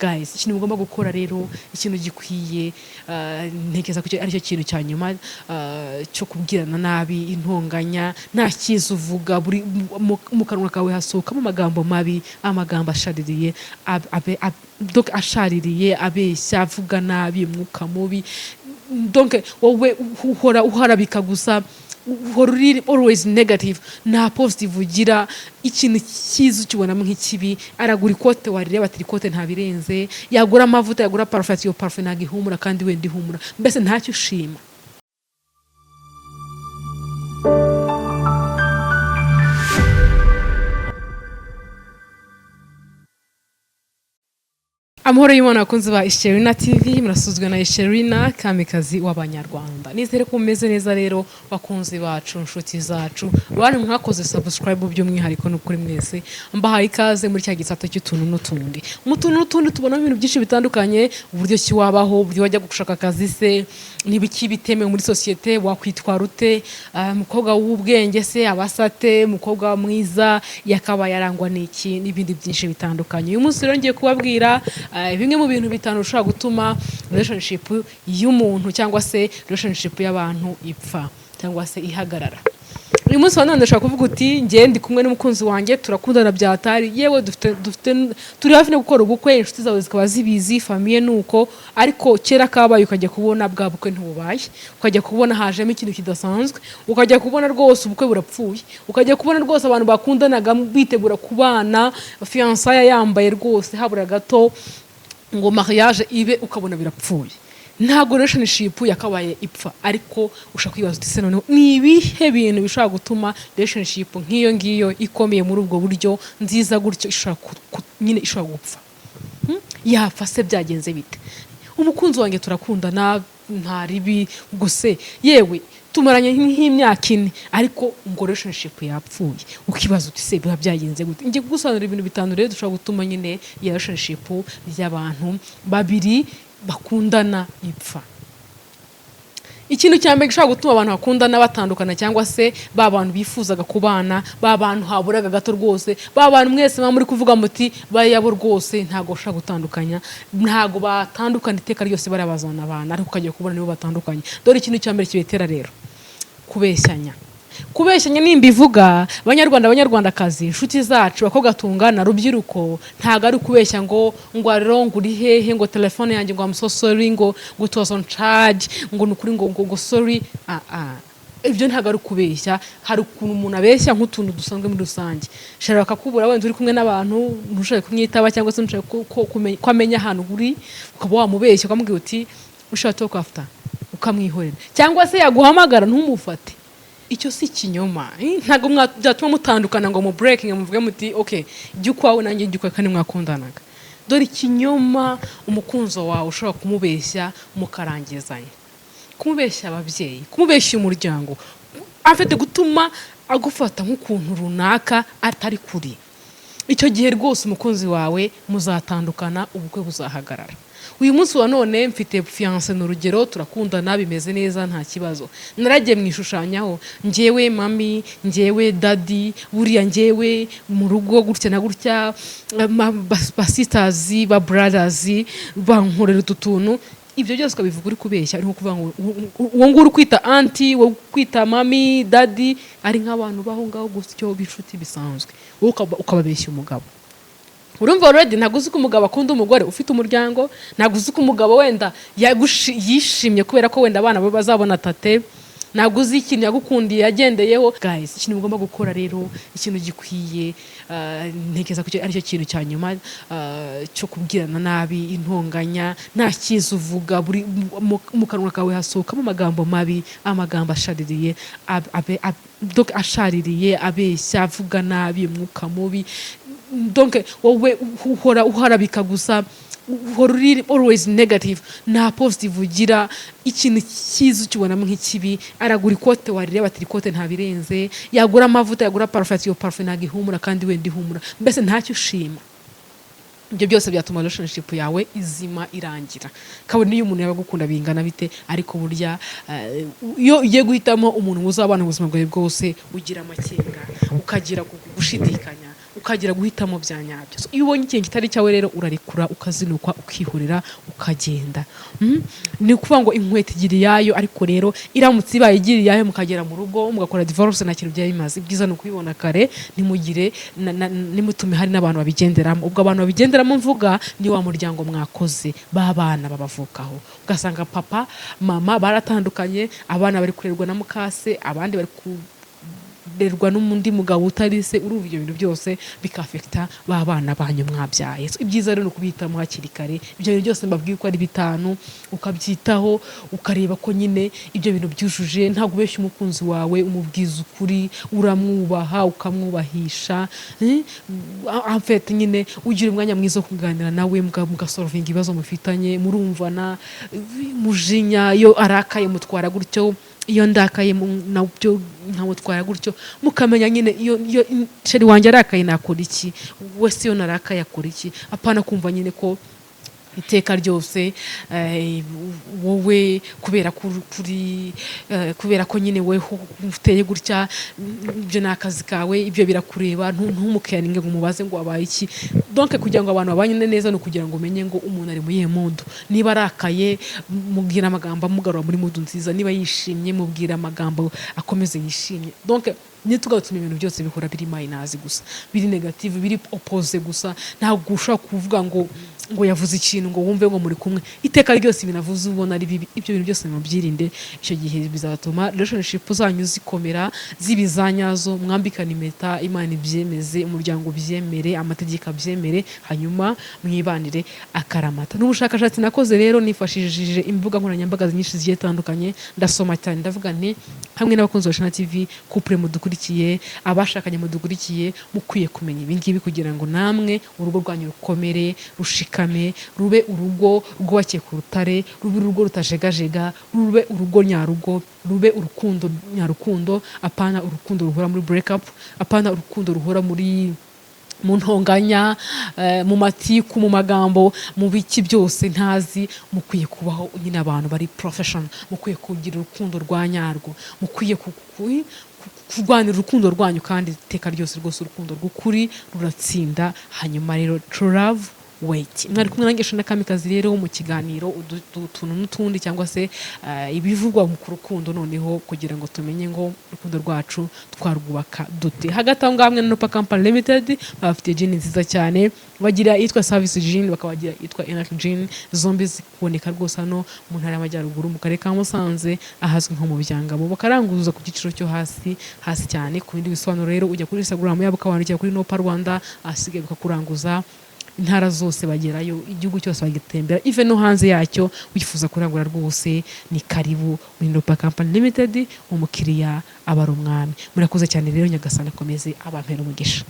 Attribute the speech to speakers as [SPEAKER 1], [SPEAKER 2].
[SPEAKER 1] Guys, ikintu mugomba gukora rero, ikintu gikwiye, ntekereza ko aricyo kintu cya nyuma, cyo kubwirana nabi, intonganya, nta cyiza uvuga, buri mu kanwa kawe hasohokamo amagambo mabi, amagambo ashaririye, donc ashaririye, abeshya, avuga nabi, umwuka mubi. Donc wowe uhora uharabika gusa, uhora uri always negative, nta positive ugira. Ikintu cyiza ukibonamo nk'ikibi. Aragura ikote, warireba ati: "Ikote ntabirenze." Yagura amavuta, yagura parufe, ati: "Iyo parufe ntabwo ihumura kandi wenda ihumura." Mbese ntacyo ushima. Amahoro y'Imana, abakunzi ba Isherina TV. Murasuzwe na Isherina, kamikazi w'Abanyarwanda. Nizere ko mumeze neza rero, bakunzi bacu, inshuti zacu, bantu mwakoze subscribe by'umwihariko. Ni ukuri mwese mbahaye ikaze muri cya gisata cy'utuntu n'utundi. Mu tuntu n'utundi tubonamo ibintu byinshi bitandukanye: uburyo ki wabaho, uburyo wajya gushaka akazi se, n'ibiki bitemewe muri sosiyete, wakwitwara ute, umukobwa w'ubwenge se abasate, umukobwa mwiza yakaba yarangwa n'iki, n'ibindi byinshi bitandukanye. Uyu munsi rero ngiye kubabwira bimwe mu bintu bitanu bishobora gutuma relationship y'umuntu cyangwa se relationship y'abantu ipfa cyangwa se ihagarara. Uyu munsi wa none ushobora kuvuga uti: "Njye ndi kumwe n'umukunzi wanjye, turakundana byatari, yewe dufite turi hafi no gukora ubukwe." Inshuti zawe zikaba zibizi, famille nuko. Ariko kera kabaye, ukajya kubona bwa bukwe ntibubaye, ukajya kubona hajemo ikintu kidasanzwe, ukajya kubona rwose ubukwe burapfuye, ukajya kubona rwose abantu bakundanaga bitegura kubana, fiançailles yambaye rwose, habura gato ngo mariage ibe, ukabona birapfuye. Ntabwo relationship yakabaye ipfa, ariko ushobora kwibaza uti: "Se noneho ni ibihe bintu bishobora gutuma relationship nk'iyo ngiyo ikomeye muri ubwo buryo, nziza gutyo, ishobora nyine ishobora gupfa? Yapfa se byagenze bite?" Umukunzi wanjye turakundana, nta ribi gusa, yewe tumaranye nk'imyaka 4, ariko ngo relationship yapfuye. Ukibaza uti: "Se biba byagenze gute?" Ngiye kugusobanurira ibintu bitanu rero dushobora gutuma nyine iyi relationship y'abantu babiri bakundana ipfa. Ikintu cya mbere gishobora gutuma abantu bakundana batandukana, cyangwa se ba bantu bifuzaga kubana, ba bantu haburaga gato rwose, ba bantu mwese muba muri kuvuga muti: "Bariya bo rwose ntabwo bashobora gutandukanya, ntabwo batandukana iteka ryose, bariya bazana abana," ariko ukajya kubona nibo batandukanye. Dore ikintu cya mbere kibitera rero: kubeshyanya. Kubeshyanya nimba ivuga, Banyarwanda, Banyarwandakazi, inshuti zacu, abakobwa tungana, rubyiruko, ntabwo ari ukubeshya ngo rero ngo uri hehe, ngo telefone yanjye, ngo I'm so sorry, ngo it was on charge, ngo ni ukuri, ngo sorry. Ah ah, ibyo ntabwo ari ukubeshya. Hari ukuntu umuntu abeshya nk'utuntu dusanzwe muri rusange, shara bakakubura, wenda uri kumwe n'abantu ntushake kumwitaba, cyangwa se ntushake ko amenya ahantu uri, ukaba wamubeshya ukamubwira uti: "Ushaka talk after," ukamwihorera, cyangwa se yaguhamagara ntumufate. Icyo si ikinyoma, eh? Ntabwo byatuma mutandukana ngo mu breaking, muvuge muti: "Okay, jya ukwawe, nanjye jya ukwawe," kandi mwakundanaga. Dore ikinyoma umukunzi wawe ushobora kumubeshya mukarangizanya: kumubeshya ababyeyi, kumubeshya umuryango, afite gutuma agufata nk'ukuntu runaka atari kuri. Icyo gihe rwose umukunzi wawe muzatandukana, ubukwe buzahagarara. Uyu munsi wa none mfite fiancé, ni urugero, turakundana, bimeze neza, nta kibazo. Naragiye mwishushanyaho: njyewe mami, njyewe daddy, buriya njyewe mu rugo gutya na gutya, ba sisters, ba brothers bankorera utu tuntu. Ibyo byose ukabivuga uri kubeshya, uri nko kuvuga ngo uwo nguwo uri kwita auntie, uwo kwita mami, daddy, ari nk'abantu baho ngaho gutyo b'inshuti bisanzwe, wowe ukababeshya umugabo. Urumva already ntabwo uzi ko umugabo akunda umugore ufite umuryango, ntabwo uzi ko umugabo wenda yishimye kubera ko wenda abana be bazabona tate, ntabwo uzi ikintu yagukundiye yagendeyeho. Guys, ikintu mugomba gukora rero, ikintu gikwiye, ntekereza ko aricyo kintu cya nyuma, cyo kubwirana nabi, intonganya, nta cyiza uvuga, buri mu kanwa kawe hasohokamo amagambo mabi, amagambo ashaririye, donc ashaririye, abeshya, avuga nabi, umwuka mubi. Donc wowe uhora uharabika gusa, uhora uri always negative, nta positive ugira. Ikintu cyiza ukibonamo nk'ikibi. Aragura ikote, warireba ati: "Ikote ntabirenze." Yagura amavuta, yagura parufe, ati: "Iyo parufe ntabwo ihumura kandi wenda ihumura." Mbese ntacyo ushima. Ibyo byose byatuma relationship yawe izima, irangira, kabone niyo umuntu yaba agukunda bingana bite. Ariko burya iyo ugiye guhitamo umuntu muzabana ubuzima bwawe bwose, ugira amakenga, ukagira gushidikanya. Ukagira guhitamo bya nyabyo. So, iyo ubonye ikintu kitari cyawe rero, urarekura, ukazinukwa, ukihorera, ukagenda. Ni ukuvuga ngo inkweto igira iyayo, ariko rero iramutse ibaye igira iyayo, mukagera mu rugo mugakora divorce, nta kintu byaba bimaze. Ibyiza ni ukubibona kare, ntimugire nimutume hari n'abantu babigenderamo. Ubwo abantu babigenderamo mvuga ni wa muryango mwakoze, b'abana babavukaho, ugasanga papa, mama baratandukanye, abana bari kurerwa na mukase, abandi bari kurerwa n'undi mugabo utari se. Urumva ibyo bintu byose bikaffecta ba bana banyu mwabyaye. So, ibyiza rero ni ukubihitamo hakiri kare. Ibyo bintu byose mbabwiye uko ari bitanu, ukabyitaho, ukareba ko nyine ibyo bintu byujuje. Ntabwo ubeshya umukunzi wawe, umubwiza ukuri, uramwubaha, ukamwubahisha, En fait nyine ugira umwanya mwiza wo kuganira nawe, mugasolvinga ibibazo mufitanye, murumvana, mujinya iyo arakaye mutwara gutyo, iyo ndakaye nabyo nkamutwara gutyo, mukamenya nyine iyo chéri wanjye arakaye nakora iki, we se iyo narakaye akora iki. Apana kumva nyine ko iteka ryose wowe kubera ko kuri kubera ko nyine we uteye gutya, ibyo ni akazi kawe, ibyo birakureba. Ntumucaringe ngo umubaze ngo wabaye iki. Donc kugira ngo abantu babanye neza ni ukugira ngo umenye ngo umuntu ari muri iyihe mood. Niba arakaye, mubwira amagambo amugarura muri mood nziza. Niba yishimye, mubwira amagambo akomeze yishimye. Donc ntitugatuma ibintu byose bihora biri minus gusa, biri negative, biri opposé gusa. Ntabwo ushobora kuvuga ngo yavuze ikintu ngo wumve ngo muri kumwe iteka ryose, ibintu avuze ubona ari bibi. Ibyo bintu byose mubyirinde. Icyo gihe bizatuma relationship zanyu zikomera, ziba izanyazo, mwambikana impeta, Imana ibyemeze, umuryango ubyemere, amategeko abyemere, hanyuma mwibanire akaramata. N'ubushakashatsi nakoze rero nifashishije imbuga nkoranyambaga nyinshi zigiye zitandukanye, ndasoma cyane, ndavuga nti hamwe n'abakunzi ba Shana TV, couple mudukurikiye, abashakanye mudukurikiye, mukwiye kumenya ibi ngibi kugira ngo namwe urugo rwanyu rukomere, rushikame, rube urugo rwubakiye ku rutare, rube urugo rutajegajega, rube urugo nyarugo, rube urukundo nyarukundo, apana urukundo ruhora muri break up, apana urukundo ruhora mu ntonganya, mu matiku, mu magambo, mu biki byose ntazi. Mukwiye kubaho nyine abantu bari professional, mukwiye kugira urukundo rwa nyarwo, mukwiye kurwanira urukundo rwanyu, kandi iteka ryose rwose urukundo rw'ukuri ruratsinda. Hanyuma rero, true love wait. Mwari kumwe nanjye Shana Kamikazi rero mu kiganiro utuntu n'utundi, cyangwa se ibivugwa ku rukundo, noneho kugira ngo tumenye ngo urukundo rwacu twarwubaka dute. Hagati aho ngaho, hamwe na Nopa Company Limited, babafitiye gin nziza cyane. Bagira iyitwa Service Gin, bakabagira iyitwa Energy Gin, zombi ziboneka rwose hano mu Ntara y'Amajyaruguru, mu Karere ka Musanze, ahazwi nko mu Byangabo, bakaranguza ku giciro cyo hasi hasi cyane. Ku bindi bisobanuro rero, ujya kuri Instagram yabo, ukabandikira kuri Nopa Rwanda, ahasigaye bakakuranguza. Intara zose bagerayo, igihugu cyose bagitembera, even no hanze yacyo. Wifuza kurangura rwose ni karibu muri Nopa Company Limited. Umukiriya aba ari umwami. Murakoze cyane rero, Nyagasani akomeze abampera umugisha.